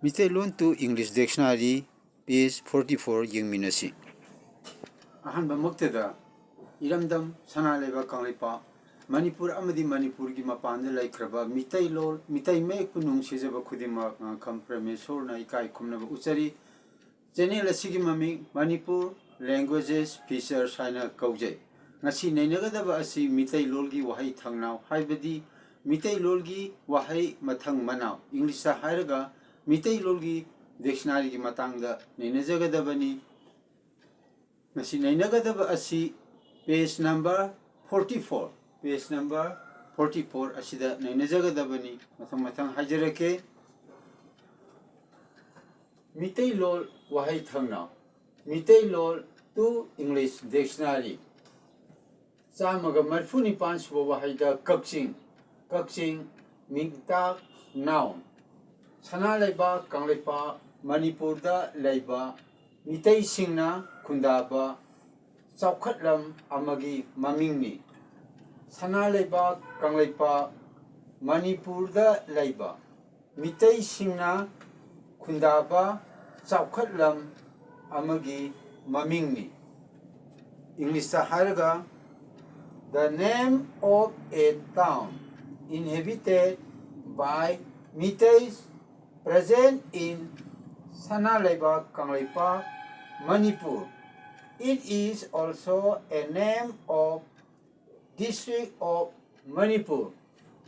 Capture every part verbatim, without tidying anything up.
Meiteilon to English Dictionary, page forty four ꯌꯦꯡꯃꯤꯟꯅꯁꯤ꯫ ꯑꯍꯥꯟꯕꯃꯛꯇꯗ ꯏꯔꯝꯗꯝ ꯁꯅꯥ ꯂꯩꯕꯥꯛ ꯀꯪꯂꯩꯄꯥꯛ ꯃꯅꯤꯄꯨꯔ ꯑꯃꯗꯤ ꯃꯅꯤꯄꯨꯔꯒꯤ ꯃꯄꯥꯟꯗ ꯂꯩꯈ꯭ꯔꯕ ꯃꯤꯇꯩꯂꯣꯟ, ꯃꯤꯇꯩ ꯃꯌꯦꯛꯄꯨ ꯅꯨꯡꯁꯤꯖꯕ ꯈꯨꯗꯤꯡꯃꯛ ꯉꯥꯡꯈꯝ ꯄ꯭ꯔꯃꯦꯁꯣꯔꯅ ꯏꯀꯥꯏ ꯈꯨꯝꯅꯕ ꯎꯠꯆꯔꯤ꯫ ꯆꯦꯅꯦꯜ ꯑꯁꯤꯒꯤ ꯃꯃꯤꯡ ꯃꯅꯤꯄꯨꯔ Languages Features ꯍꯥꯏꯅ ꯀꯧꯖꯩ꯫ ꯉꯁꯤ ꯅꯩꯅꯒꯗꯕ ꯑꯁꯤ ꯃꯤꯇꯩꯂꯣꯟꯒꯤ ꯋꯥꯍꯩ ꯊꯪꯅꯥꯎ, ꯍꯥꯏꯕꯗꯤ ꯃꯤꯇꯩꯂꯣꯟꯒꯤ ꯋꯥꯍꯩ ꯃꯊꯪ ꯃꯅꯥꯎ, ꯏꯪꯂꯤꯁꯇ ꯍꯥꯏꯔꯒ ꯃꯤꯇꯩꯂꯣꯟꯒꯤ dictionaryꯒꯤ ꯃꯇꯥꯡꯗ ꯅꯩꯅꯖꯒꯗꯕꯅꯤ꯫ ꯉꯁꯤ ꯅꯩꯅꯒꯗꯕ ꯑꯁꯤ page number forty four, page number forty four ꯑꯁꯤꯗ ꯅꯩꯅꯖꯒꯗꯕꯅꯤ꯫ ꯃꯊꯪ ꯃꯊꯪ ꯍꯥꯏꯖꯔꯛꯀꯦ꯫ ꯃꯤꯇꯩꯂꯣꯟ ꯋꯥꯍꯩ ꯊꯪꯅꯥꯎ, ꯃꯤꯇꯩꯂꯣꯟ to English Dictionary꯫ ꯆꯥꯝꯃꯒ ꯃꯔꯤꯐꯨ ꯅꯤꯄꯥꯟ ꯁꯨꯕ ꯋꯥꯍꯩꯗ ꯀꯛꯆꯤꯡ, ꯀꯛꯆꯤꯡ, ꯃꯤꯡꯇꯥꯛ, noun꯫ ꯁꯅꯥ ꯂꯩꯕꯥꯛ ꯀꯪꯂꯩꯄꯥꯛ ꯃꯅꯤꯄꯨꯔꯗ ꯂꯩꯕ ꯃꯤꯇꯩꯁꯤꯡꯅ ꯈꯨꯟꯗꯥꯕ ꯆꯥꯎꯈꯠꯂꯝ ꯑꯃꯒꯤ ꯃꯃꯤꯡꯅꯤ꯫ ꯁꯅꯥ ꯂꯩꯕꯥꯛ ꯀꯪꯂꯩꯄꯥꯛ ꯃꯅꯤꯄꯨꯔꯗ ꯂꯩꯕ ꯃꯤꯇꯩꯁꯤꯡꯅ ꯈꯨꯟꯗꯥꯕ ꯆꯥꯎꯈꯠꯂꯝ ꯑꯃꯒꯤ ꯃꯃꯤꯡꯅꯤ꯫ ꯏꯪꯂꯤꯁꯇ ꯍꯥꯏꯔꯒ, the name of a town inhabited by Meiteis present in ꯁꯅꯥ ꯂꯩꯕꯥꯛ Kangleipak Manipur. It is also a name of District of Manipur꯫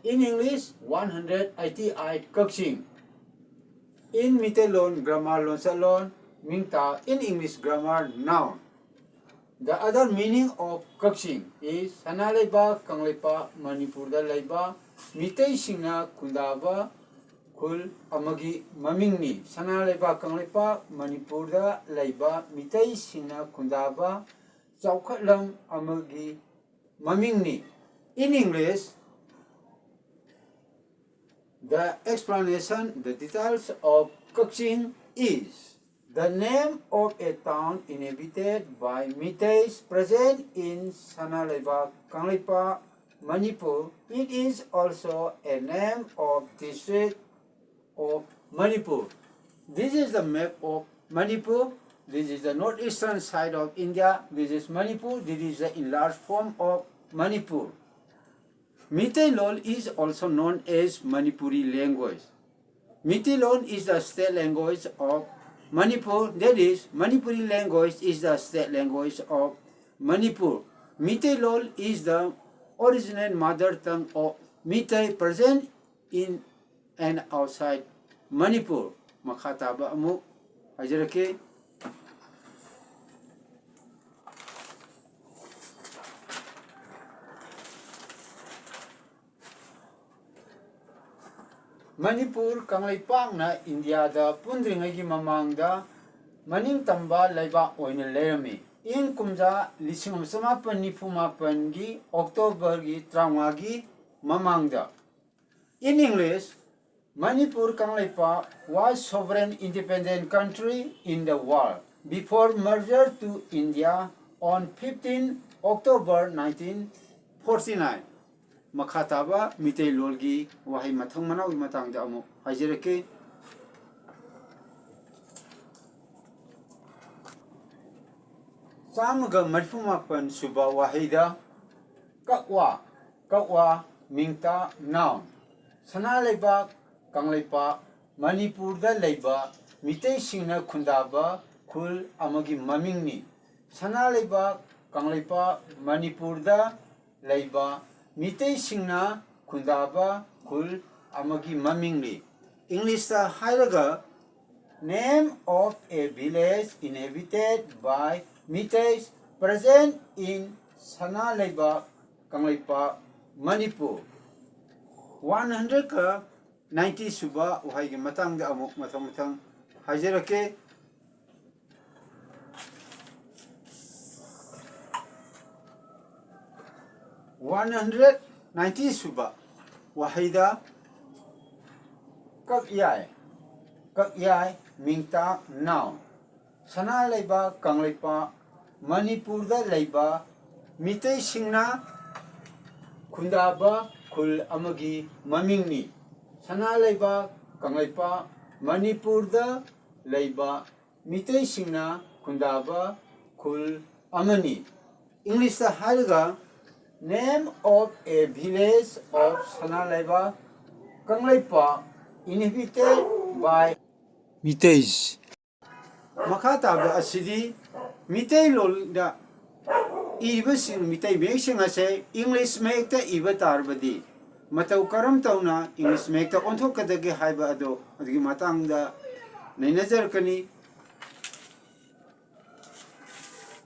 In English, one hundred eighty-eight Kakching. In Meiteilon grammar ꯂꯣꯟꯆꯠꯂꯣꯟ ꯃꯤꯡꯇꯥꯛ, in English grammar noun꯫ The other meaning of Kakching is ꯁꯅꯥ ꯂꯩꯕꯥꯛ ꯀꯪꯂꯩꯄꯥꯛ ꯃꯅꯤꯄꯨꯔꯗ ꯂꯩꯕ ꯃꯤꯇꯩꯁꯤꯡꯅ ꯈꯨꯟꯗꯥꯕ ꯈꯨꯜ ꯑꯃꯒꯤ ꯃꯃꯤꯡꯅꯤ꯫ ꯁꯅꯥ ꯂꯩꯕꯥꯛ ꯀꯪꯂꯩꯄꯥꯛ ꯃꯅꯤꯄꯨꯔꯗ ꯂꯩꯕ ꯃꯤꯇꯩꯁꯤꯡꯅ ꯈꯨꯟꯗꯥꯕ ꯆꯥꯎꯈꯠꯂꯝ ꯑꯃꯒꯤ ꯃꯃꯤꯡꯅꯤ꯫ In English, the explanation, the details of Kakching is the name of a town inhabited by Meiteis present in Sanaleibak, Kangleipak, Manipur. It is also a name of district of Manipur. This is the map of Manipur. This is the northeastern side of India. This is Manipur. This is the enlarged form of Manipur. Meitei Lol is also known as Manipuri language. Meitei Lol is the state language of Manipur. That is, Manipuri language is the state language of Manipur. Meitei Lol is the original mother tongue of Meitei present in and outside Manipur. ꯃꯈꯥ ꯇꯥꯕ ꯑꯃꯨꯛ ꯍꯥꯏꯖꯔꯛꯀꯦ꯫ ꯃꯅꯤꯄꯨꯔ ꯀꯪꯂꯩꯄꯥꯛꯅ ꯏꯟꯗꯤꯌꯥꯗ ꯄꯨꯟꯗ꯭ꯔꯤꯉꯩꯒꯤ ꯃꯃꯥꯡꯗ ꯃꯅꯤꯡ ꯇꯝꯕ ꯂꯩꯕꯥꯛ ꯑꯣꯏꯅ ꯂꯩꯔꯝꯃꯤ꯫ ꯏꯪ ꯀꯨꯝꯖꯥ ꯂꯤꯁꯤꯡ ꯑꯃ ꯆꯃꯥꯄꯟ ꯅꯤꯐꯨ ꯃꯥꯄꯟꯒꯤ ꯑꯣꯛꯇꯣꯕꯔꯒꯤ ꯇꯔꯥꯃꯉꯥꯒꯤ ꯃꯃꯥꯡꯗ꯫ In English, Manipur Kangleipak was sovereign independent country in the world before merger to India on fifteen October nineteen forty-nine. ꯃꯈꯥ ꯇꯥꯕ ꯃꯤꯇꯩ ꯂꯣꯜꯒꯤ ꯋꯥꯍꯩ ꯃꯊꯪ ꯃꯅꯥꯎꯒꯤ ꯃꯇꯥꯡꯗ ꯑꯃꯨꯛ ꯍꯥꯏꯖꯔꯛꯀꯦ꯫ ꯆꯥꯝꯃꯒ ꯃꯔꯤꯐꯨ ꯃꯥꯄꯟ ꯁꯨꯕ ꯋꯥꯍꯩꯗ ꯀꯛꯋꯥ, ꯀꯛꯋꯥ, ꯃꯤꯡꯇ, noun, ꯁꯅꯥ ꯂꯩꯕꯥꯛ, ꯀꯪꯂꯩꯄꯥꯛ, ꯃꯅꯤꯄꯨꯔꯗ ꯂꯩꯕ ꯃꯤꯇꯩꯁꯤꯡꯅ ꯈꯨꯟꯗꯥꯕ ꯈꯨꯜ ꯑꯃꯒꯤ ꯃꯃꯤꯡꯅꯤ꯫ ꯁꯅꯥ ꯂꯩꯕꯥꯛ, ꯀꯪꯂꯩꯄꯥꯛ, ꯃꯅꯤꯄꯨꯔꯗ ꯂꯩꯕ ꯃꯤꯇꯩꯁꯤꯡꯅ ꯈꯨꯟꯗꯥꯕ ꯈꯨꯜ ꯑꯃꯒꯤ ꯃꯃꯤꯡꯅꯤ꯫ ꯏꯪꯂꯤꯁꯇ ꯍꯥꯏꯔꯒ, name of a village inhabited by Meiteis present in ꯁꯅꯥ ꯂꯩꯕꯥꯛ, ꯀꯪꯂꯩꯄꯥꯛ, ꯃꯅꯤꯄꯨꯔ꯫ ꯋꯥꯟ ꯍꯟꯗ꯭ꯔꯦꯠꯀ ꯅꯥꯏꯟꯇꯤ ꯁꯨꯕ ꯋꯥꯍꯩꯒꯤ ꯃꯇꯥꯡꯗ ꯑꯃꯨꯛ ꯃꯊꯪ ꯃꯊꯪ ꯍꯥꯏꯖꯔꯛꯀꯦ꯫ ꯋꯥꯟ ꯍꯟꯗ꯭ꯔꯦꯠ ꯅꯥꯏꯟꯇꯤ ꯁꯨꯕ ꯋꯥꯍꯩꯗ ꯀꯛꯌꯥꯏ, ꯀꯛꯌꯥꯏ, ꯃꯤꯡꯇ, noun, ꯁꯅꯥ ꯂꯩꯕꯥꯛ, ꯀꯪꯂꯩꯄꯥꯛ, ꯃꯅꯤꯄꯨꯔꯗ ꯂꯩꯕ ꯃꯤꯇꯩꯁꯤꯡꯅ ꯈꯨꯟꯗꯥꯕ ꯈꯨꯜ ꯑꯃꯒꯤ ꯃꯃꯤꯡꯅꯤ꯫ ꯁꯅꯥ ꯂꯩꯕꯥꯛ, ꯀꯪꯂꯩꯄꯥꯛ, ꯃꯅꯤꯄꯨꯔꯗ ꯂꯩꯕ ꯃꯤꯇꯩꯁꯤꯡꯅ ꯈꯨꯟꯗꯥꯕ ꯈꯨꯜ ꯑꯃꯅꯤ꯫ ꯏꯪꯂꯤꯁꯇ ꯍꯥꯏꯔꯒ, name of a village of ꯁꯅꯥ ꯂꯩꯕꯥꯛ ꯀꯪꯂꯩꯄꯥꯛ inhabited by Meiteis꯫ ꯃꯈꯥ ꯇꯥꯕ ꯑꯁꯤꯗꯤ ꯃꯤꯇꯩꯂꯣꯟꯗ ꯏꯔꯤꯕꯁꯤꯡ, ꯃꯤꯇꯩ ꯃꯌꯦꯛꯁꯤꯡ ꯑꯁꯦ ꯏꯪꯂꯤꯁ ꯃꯌꯦꯛꯇ ꯏꯕ ꯇꯥꯔꯕꯗꯤ ꯃꯇꯧ ꯀꯔꯝ ꯇꯧꯅ ꯏꯪꯂꯤꯁ ꯃꯌꯦꯛꯇ ꯑꯣꯟꯊꯣꯛꯀꯗꯒꯦ ꯍꯥꯏꯕ ꯑꯗꯣ, ꯑꯗꯨꯒꯤ ꯃꯇꯥꯡꯗ ꯅꯩꯅꯖꯔꯛꯀꯅꯤ꯫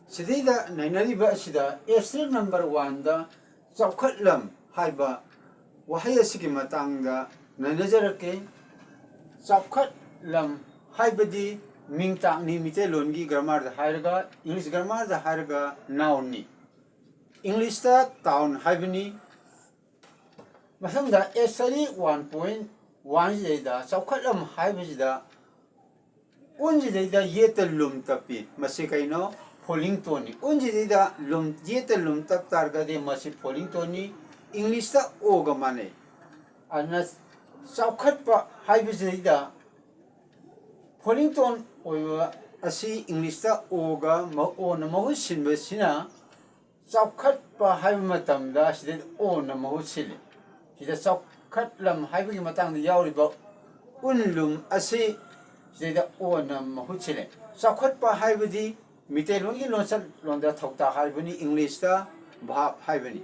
ꯁꯤꯗꯩꯗ ꯅꯩꯅꯔꯤꯕ ꯑꯁꯤꯗ asterisk number one ꯗ ꯆꯥꯎꯈꯠꯂꯝ ꯍꯥꯏꯕ ꯋꯥꯍꯩ ꯑꯁꯤꯒꯤ ꯃꯇꯥꯡꯗ ꯅꯩꯅꯖꯔꯛꯀꯦ꯫ ꯆꯥꯎꯈꯠꯂꯝ ꯍꯥꯏꯕꯗꯤ ꯃꯤꯡꯇꯥꯛꯅꯤ, ꯃꯤꯇꯩꯂꯣꯟꯒꯤ grammar ꯗ ꯍꯥꯏꯔꯒ, English grammar ꯗ ꯍꯥꯏꯔꯒ noun ꯅꯤ꯫ ꯏꯪꯂꯤꯁꯇ town ꯍꯥꯏꯕꯅꯤ꯫ ꯃꯊꯪꯗ asterisk one point one ꯁꯤꯗꯩꯗ ꯆꯥꯎꯈꯠꯂꯝ ꯍꯥꯏꯕꯁꯤꯗ ꯎꯟꯁꯤꯗꯩꯗ ꯌꯦꯠꯇ ꯂꯨꯝ ꯇꯞꯄꯤ꯫ ꯃꯁꯤ ꯀꯩꯅꯣ? Falling tone ꯅꯤ꯫ ꯎꯟꯁꯤꯗꯩꯗ ꯂꯨꯝ, ꯌꯦꯠꯇ ꯂꯨꯝ ꯇꯞ ꯇꯥꯔꯒꯗꯤ ꯃꯁꯤ falling tone ꯅꯤ꯫ ꯏꯪꯂꯤꯁꯇ ꯑꯣꯒ ꯃꯥꯟꯅꯩ꯫ ꯑꯗꯨꯅ ꯆꯥꯎꯈꯠꯄ ꯍꯥꯏꯕꯁꯤꯗꯩꯗ falling tone ꯑꯣꯏꯕ ꯑꯁꯤ ꯏꯪꯂꯤꯁꯇ ꯑꯣꯒ ꯃ-, ꯑꯣꯅ ꯃꯍꯨꯠ ꯁꯤꯟꯕꯁꯤꯅ ꯆꯥꯎꯈꯠꯄ ꯍꯥꯏꯕ ꯃꯇꯝꯗ ꯁꯤꯗ ꯑꯣꯅ ꯃꯍꯨꯠ ꯁꯤꯜꯂꯤ꯫ ꯁꯤꯗ ꯆꯥꯎꯈꯠꯂꯝ ꯍꯥꯏꯕꯒꯤ ꯃꯇꯥꯡꯗ ꯌꯥꯎꯔꯤꯕ ꯎꯟꯂꯨꯝ ꯑꯁꯤ ꯁꯤꯗꯩꯗ ꯑꯣꯅ ꯃꯍꯨꯠ ꯁꯤꯜꯂꯦ꯫ ꯆꯥꯎꯈꯠꯄ ꯍꯥꯏꯕꯗꯤ ꯃꯤꯇꯩꯂꯣꯟꯒꯤ ꯂꯣꯟꯆꯠꯂꯣꯟꯗ ꯊꯧꯇꯥꯛ ꯍꯥꯏꯕꯅꯤ, ꯏꯪꯂꯤꯁꯇ verb ꯍꯥꯏꯕꯅꯤ꯫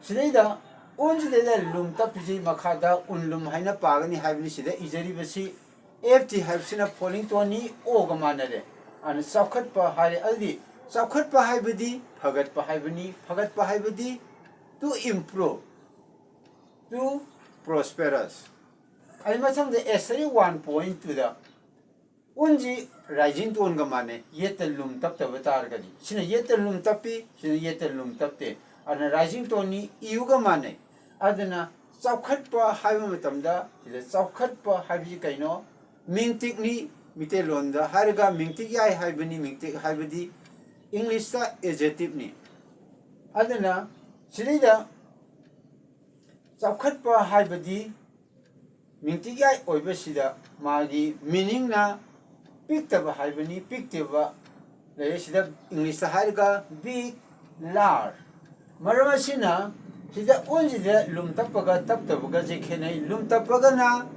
ꯁꯤꯗꯩꯗ ꯎꯟꯁꯤꯗꯩꯗ ꯂꯨꯝ ꯇꯞꯄꯤꯁꯤ ꯃꯈꯥꯗ ꯎꯟꯂꯨꯝ ꯍꯥꯏꯅ ꯄꯥꯒꯅꯤ ꯍꯥꯏꯕꯅꯤ꯫ ꯁꯤꯗ ꯏꯖꯔꯤꯕꯁꯤ F T ꯍꯥꯏꯕꯁꯤꯅ falling tone ꯅꯤ, ꯑꯣꯒ ꯃꯥꯟꯅꯔꯦ꯫ ꯑꯗꯨꯅ ꯆꯥꯎꯈꯠꯄ ꯍꯥꯏꯔꯦ꯫ ꯑꯗꯨꯗꯤ ꯆꯥꯎꯈꯠꯄ ꯍꯥꯏꯕꯗꯤ ꯐꯒꯠꯄ ꯍꯥꯏꯕꯅꯤ, ꯐꯒꯠꯄ ꯍꯥꯏꯕꯗꯤ to improve, to prosperous꯫ ꯑꯩ ꯃꯊꯪꯗ asterisk one point two ꯗ ꯎꯟꯁꯤ rising tone ꯒ ꯃꯥꯟꯅꯩ, ꯌꯦꯠꯇ ꯂꯨꯝ ꯇꯞꯇꯕ ꯇꯥꯔꯒꯗꯤ꯫ ꯁꯤꯅ ꯌꯦꯠꯇ ꯂꯨꯝ ꯇꯞꯄꯤ, ꯁꯤꯅ ꯌꯦꯠꯇ ꯂꯨꯝ ꯇꯞꯇꯦ꯫ ꯑꯗꯨꯅ rising tone ꯅꯤ, ꯏꯌꯨꯒ ꯃꯥꯟꯅꯩ꯫ ꯑꯗꯨꯅ ꯆꯥꯎꯈꯠꯄ ꯍꯥꯏꯕ ꯃꯇꯝꯗ ꯁꯤꯗ ꯆꯥꯎꯈꯠꯄ ꯍꯥꯏꯕꯁꯤ ꯀꯩꯅꯣ? ꯃꯤꯡꯇꯤꯛꯅꯤ, ꯃꯤꯇꯩꯂꯣꯟꯗ ꯍꯥꯏꯔꯒ ꯃꯤꯡꯇꯤꯛ ꯌꯥꯏ ꯍꯥꯏꯕꯅꯤ꯫ ꯃꯤꯡꯇꯤꯛ ꯍꯥꯏꯕꯗꯤ ꯏꯪꯂꯤꯁꯇ adjective ꯅꯤ꯫ ꯑꯗꯨꯅ ꯁꯤꯗꯩꯗ ꯆꯥꯎꯈꯠꯄ ꯍꯥꯏꯕꯗꯤ ꯃꯤꯡꯇꯤꯛꯌꯥꯏ ꯑꯣꯏꯕꯁꯤꯗ ꯃꯥꯒꯤ meaningꯅ ꯄꯤꯛꯇꯕ ꯍꯥꯏꯕꯅꯤ꯫ ꯄꯤꯛꯇꯕ ꯂꯩꯔꯦ꯫ ꯁꯤꯗ Englishꯇ ꯍꯥꯏꯔꯒ big, large꯫ ꯃꯔꯝ ꯑꯁꯤꯅ ꯁꯤꯗ ꯎꯟꯁꯤꯗ ꯂꯨꯝ ꯇꯞꯄꯒ ꯇꯞꯇꯕꯒꯁꯦ ꯈꯦꯠꯅꯩ꯫ ꯂꯨꯝ ꯇꯞꯄꯒꯅ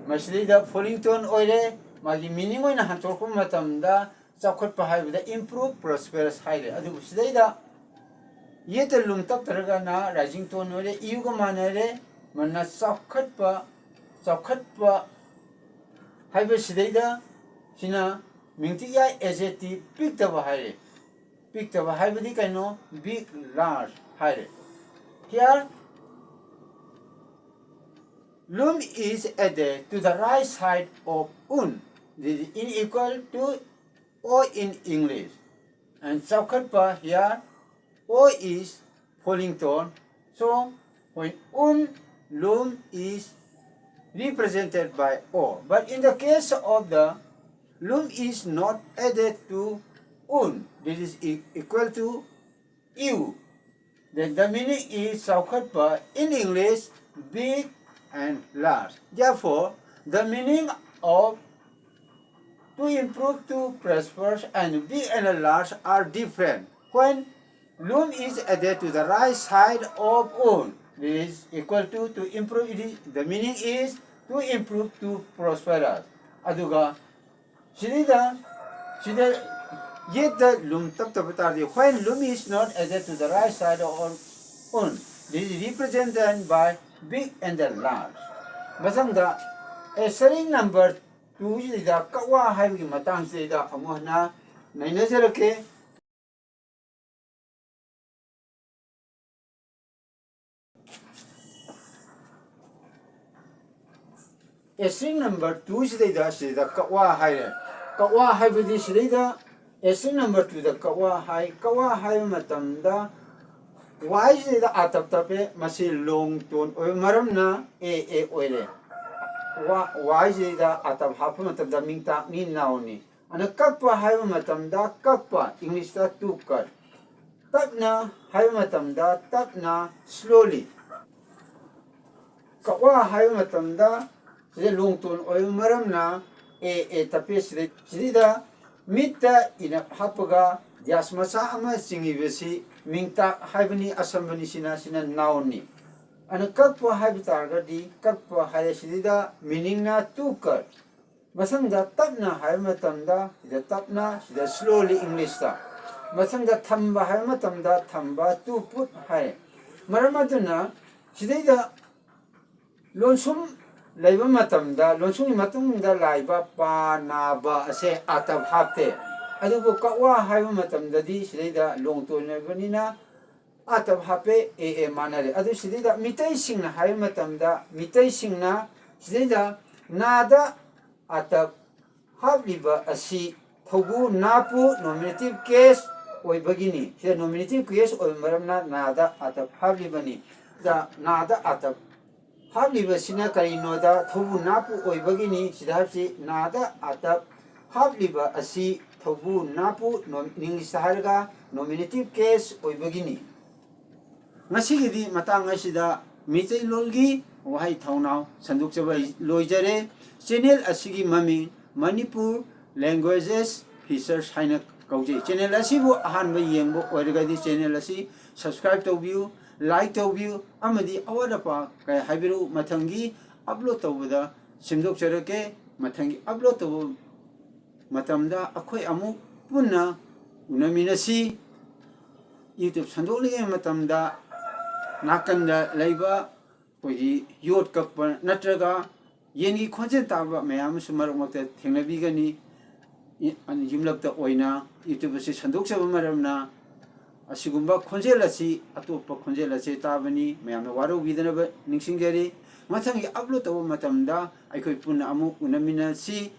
ꯃꯁꯤꯗꯩꯗ falling tone ꯑꯣꯏꯔꯦ꯫ ꯃꯥꯒꯤ meaning ꯑꯣꯏꯅ ꯍꯟꯗꯣꯛꯄ ꯃꯇꯝꯗ ꯆꯥꯎꯈꯠꯄ ꯍꯥꯏꯕꯗ improve, prosperous ꯍꯥꯏꯔꯦ꯫ ꯑꯗꯨꯕꯨ ꯁꯤꯗꯩꯗ ꯌꯦꯠꯇ ꯂꯨꯝ ꯇꯞꯇ꯭ꯔꯒꯅ rising tone ꯑꯣꯏꯔꯦ, ꯏꯌꯨꯒ ꯃꯥꯟꯅꯔꯦ꯫ ꯃꯅ ꯆꯥꯎꯈꯠꯄ, ꯆꯥꯎꯈꯠꯄ ꯍꯥꯏꯕꯁꯤꯗꯩꯗ ꯁꯤꯅ ꯃꯤꯡꯇꯤꯛꯌꯥꯏ adjective ꯄꯤꯛꯇꯕ ꯍꯥꯏꯔꯦ꯫ ꯄꯤꯛꯇꯕ ꯍꯥꯏꯕꯗꯤ ꯀꯩꯅꯣ? Big, large ꯍꯥꯏꯔꯦ꯫ Here, ꯂꯨꯝ is added to the right side of ꯎꯟ, this is equal to O in English. And ꯆꯥꯎꯈꯠꯄ, here O is falling tone. So when ꯎꯟ, ꯂꯨꯝ is represented by O. But in the case of the ꯂꯨꯝ is not added to ꯎꯟ, this is e- equal to U, then the meaning is ꯆꯥꯎꯈꯠꯄ, in English, big and large. Therefore, the meaning of to improve, to prosper, and big and large are different. When ꯂꯨꯝ is added to the right side of ꯎꯟ, this is equal to to improve, it is, the meaning is to improve, to prosperous. ꯑꯗꯨꯒ ꯁꯤꯗꯩꯗ ꯁꯤꯗ ꯌꯦꯠꯇ ꯂꯨꯝ ꯇꯞꯇꯕ ꯇꯥꯔꯗꯤ, when ꯂꯨꯝ is not added to the right side of ꯎꯟ, this is represented by big and the large. ꯃꯊꯪꯗ ꯑꯦꯁꯔꯤꯡ number ꯇꯨꯁꯤꯗ ꯀꯛꯋꯥ ꯍꯥꯏꯕꯒꯤ ꯃꯇꯥꯡꯁꯤꯗ ꯑꯃꯨꯛ ꯍꯟꯅ ꯅꯩꯅꯖꯔꯛꯀꯦ꯫ ꯑꯦꯁꯔꯤꯡ ꯅꯝꯕꯔ ꯇꯨꯁꯤꯗꯩꯗ ꯁꯤꯗ ꯀꯛꯋꯥ ꯍꯥꯏꯔꯦ꯫ ꯀꯛꯋꯥ ꯍꯥꯏꯕꯗꯤ ꯁꯤꯗꯩꯗ ꯑꯦꯁꯔꯤꯡ ꯅꯝꯕꯔ ꯇꯨꯗ ꯀꯛꯋꯥ ꯍꯥꯏ꯫ ꯀꯛꯋꯥ ꯍꯥꯏꯕ ꯃꯇꯝꯗ ꯋꯥꯏꯁꯤꯗꯩꯗ ꯑꯥꯇꯞ ꯇꯞꯄꯦ, ꯃꯁꯤ ꯂꯣꯡ ꯇꯣꯟ ꯑꯣꯏꯕ ꯃꯔꯝꯅ ꯑꯦ ꯑꯦ ꯑꯣꯏꯔꯦ꯫ ꯋꯥ ꯋꯥꯏꯁꯤꯗꯩꯗ ꯑꯥꯇꯞ ꯍꯥꯞꯄ ꯃꯇꯝꯗ ꯃꯤꯡꯇꯥꯛꯅꯤ, ꯅꯥꯎꯅꯤ꯫ ꯑꯗꯨꯅ ꯀꯛꯄ ꯍꯥꯏꯕ ꯃꯇꯝꯗ ꯀꯛꯄ, ꯏꯪꯂꯤꯁꯇ to cut꯫ ꯇꯞꯅ ꯍꯥꯏꯕ ꯃꯇꯝꯗ ꯇꯞꯅ, slowly꯫ ꯀꯛꯋꯥ ꯍꯥꯏꯕ ꯃꯇꯝꯗ ꯁꯤꯗ ꯂꯣꯡꯇꯣꯟ ꯑꯣꯏꯕ ꯃꯔꯝꯅ ꯑꯦ ꯑꯦ ꯇꯞꯄꯦ꯫ ꯁꯤꯗ, ꯁꯤꯗꯩꯗ ꯃꯤꯠꯇ ꯏꯅꯞ ꯍꯥꯞꯄꯒ ꯗ꯭ꯌꯥꯁ ꯃꯆꯥ ꯑꯃ ꯆꯤꯡꯉꯤꯕꯁꯤ ꯃꯤꯡꯇꯥꯛ ꯍꯥꯏꯕꯅꯤ, ꯑꯁꯝꯕꯅꯤ꯫ ꯁꯤꯅ, ꯁꯤꯅ ꯅꯥꯎꯟꯅꯤ꯫ ꯑꯗꯨꯅ ꯀꯛꯄ ꯍꯥꯏꯕ ꯇꯥꯔꯒꯗꯤ, ꯀꯛꯄ ꯍꯥꯏꯔꯦ꯫ ꯁꯤꯗꯩꯗ ꯃꯤꯅꯤꯡꯅ ꯇꯨ ꯀꯠ꯫ ꯃꯊꯪꯗ ꯇꯞꯅ ꯍꯥꯏꯕ ꯃꯇꯝꯗ ꯁꯤꯗ ꯇꯞꯅ, ꯁꯤꯗ ꯁ꯭ꯂꯣꯂꯤ ꯏꯪꯂꯤꯁꯇ꯫ ꯃꯊꯪꯗ ꯊꯝꯕ ꯍꯥꯏꯕ ꯃꯇꯝꯗ ꯊꯝꯕ, ꯇꯨ ꯄꯨꯠ ꯍꯥꯏ꯫ ꯃꯔꯝ ꯑꯗꯨꯅ ꯁꯤꯗꯩꯗ ꯂꯣꯟꯁꯨꯝ ꯂꯩꯕ ꯃꯇꯝꯗ, ꯂꯣꯟꯁꯨꯝꯒꯤ ꯃꯇꯨꯡꯗ ꯂꯥꯛꯏꯕ ꯄꯥ, ꯅꯥ, ꯕ ꯑꯁꯦ ꯑꯥꯇꯞ ꯍꯥꯞꯇꯦ꯫ ꯑꯗꯨꯕꯨ ꯀꯛꯋꯥ ꯍꯥꯏꯕ ꯃꯇꯝꯗꯗꯤ ꯁꯤꯗꯩꯗ ꯂꯣꯡꯇꯣꯟ ꯑꯣꯏꯕꯅꯤꯅ ꯑꯥꯇꯞ ꯍꯥꯞꯄꯦ, ꯑꯦ ꯑꯦ ꯃꯥꯟꯅꯔꯦ꯫ ꯑꯗꯨ ꯁꯤꯗꯩꯗ ꯃꯤꯇꯩꯁꯤꯡꯅ ꯍꯥꯏꯕ ꯃꯇꯝꯗ, ꯃꯤꯇꯩꯁꯤꯡꯅ ꯁꯤꯗꯩꯗ ꯅꯥꯗ ꯑꯥꯇꯞ ꯍꯥꯞꯂꯤꯕ ꯑꯁꯤ ꯊꯧꯕꯨ ꯅꯥꯄꯨ ꯅꯣꯃꯤꯅꯦꯇꯤꯚ ꯀꯦꯁ ꯑꯣꯏꯕꯒꯤꯅꯤ꯫ ꯁꯤꯗ ꯅꯣꯃꯤꯅꯦꯇꯤꯚ ꯀꯦꯁ ꯑꯣꯏꯕ ꯃꯔꯝꯅ ꯅꯥꯗ ꯑꯥꯇꯞ ꯍꯥꯞꯂꯤꯕꯅꯤ꯫ ꯁꯤꯗ ꯅꯥꯗ ꯑꯥꯇꯞ ꯍꯥꯞꯂꯤꯕꯁꯤꯅ ꯀꯔꯤꯅꯣꯗ, ꯊꯧꯕꯨ ꯅꯥꯄꯨ ꯑꯣꯏꯕꯒꯤꯅꯤ꯫ ꯁꯤꯗ ꯍꯥꯏꯕꯁꯤ ꯅꯥꯗ ꯑꯥꯇꯞ ꯍꯥꯞꯂꯤꯕ ꯑꯁꯤ ꯊꯧꯕꯨ ꯅꯥꯄꯨ ꯅꯣꯝ-, ꯏꯪꯂꯤꯁꯇ ꯍꯥꯏꯔꯒ ꯅꯣꯃꯤꯅꯦꯇꯤꯚ ꯀꯦꯁ ꯑꯣꯏꯕꯒꯤꯅꯤ꯫ ꯉꯁꯤꯒꯤꯗꯤ ꯃꯇꯥꯡ ꯑꯁꯤꯗ ꯃꯤꯇꯩꯂꯣꯟꯒꯤ ꯋꯥꯍꯩ ꯊꯧꯅꯥꯎ ꯁꯟꯗꯣꯛꯆꯕ ꯂꯣꯏꯖꯔꯦ꯫ ꯆꯦꯅꯦꯜ ꯑꯁꯤꯒꯤ ꯃꯃꯤꯡ ꯃꯅꯤꯄꯨꯔ ꯂꯦꯡꯒ꯭ꯋꯦꯖꯦꯁ ꯐꯤꯆꯔꯁ ꯍꯥꯏꯅ ꯀꯧꯖꯩ꯫ ꯆꯦꯅꯦꯜ ꯑꯁꯤꯕꯨ ꯑꯍꯥꯟꯕ ꯌꯦꯡꯕ ꯑꯣꯏꯔꯒꯗꯤ ꯆꯦꯅꯦꯜ ꯑꯁꯤ ꯁꯕꯁꯀ꯭ꯔꯥꯏꯕ ꯇꯧꯕꯤꯌꯨ, ꯂꯥꯏꯛ ꯇꯧꯕꯤꯌꯨ ꯑꯃꯗꯤ ꯑꯋꯥꯠ ꯑꯄꯥ ꯀꯌꯥ ꯍꯥꯏꯕꯤꯔꯛꯎ꯫ ꯃꯊꯪꯒꯤ ꯑꯞꯂꯣꯗ ꯇꯧꯕꯗ ꯁꯦꯝꯗꯣꯛꯆꯔꯛꯀꯦ꯫ ꯃꯊꯪꯒꯤ ꯑꯞꯂꯣꯗ ꯇꯧꯕ ꯃꯇꯝꯗ ꯑꯩꯈꯣꯏ ꯑꯃꯨꯛ ꯄꯨꯟꯅ ꯎꯅꯃꯤꯟꯅꯁꯤ꯫ ꯌꯨꯇ꯭ꯌꯨꯕ ꯁꯟꯗꯣꯛꯂꯤꯉꯩ ꯃꯇꯝꯗ ꯅꯥꯀꯟꯗ ꯂꯩꯕ ꯑꯩꯈꯣꯏꯒꯤ ꯌꯣꯠ ꯀꯛꯄ ꯅꯠꯇ꯭ꯔꯒ ꯌꯦꯟꯒꯤ ꯈꯣꯟꯖꯦꯜ ꯇꯥꯕ ꯃꯌꯥꯝ ꯑꯃꯁꯨ ꯃꯔꯛ ꯃꯔꯛꯇ ꯊꯦꯡꯅꯕꯤꯒꯅꯤ꯫ ꯏ-, ꯌꯨꯝꯂꯛꯇ ꯑꯣꯏꯅ ꯌꯨꯇ꯭ꯌꯨꯕ ꯑꯁꯤ ꯁꯟꯗꯣꯛꯆꯕ ꯃꯔꯝꯅ ꯑꯁꯤꯒꯨꯝꯕ ꯈꯣꯟꯖꯦꯜ ꯑꯁꯤ, ꯑꯇꯣꯞꯄ ꯈꯣꯟꯖꯦꯜ ꯑꯁꯤ ꯇꯥꯕꯅꯤ꯫ ꯃꯌꯥꯝꯅ ꯋꯥꯔꯧꯕꯤꯗꯅꯕ ꯅꯤꯡꯁꯤꯡꯖꯔꯤ꯫ ꯃꯊꯪꯒꯤ ꯑꯞꯂꯣꯗ ꯇꯧꯕ ꯃꯇꯝꯗ ꯑꯩꯈꯣꯏ ꯄꯨꯟꯅ ꯑꯃꯨꯛ ꯎꯅꯃꯤꯟꯅꯁꯤ꯫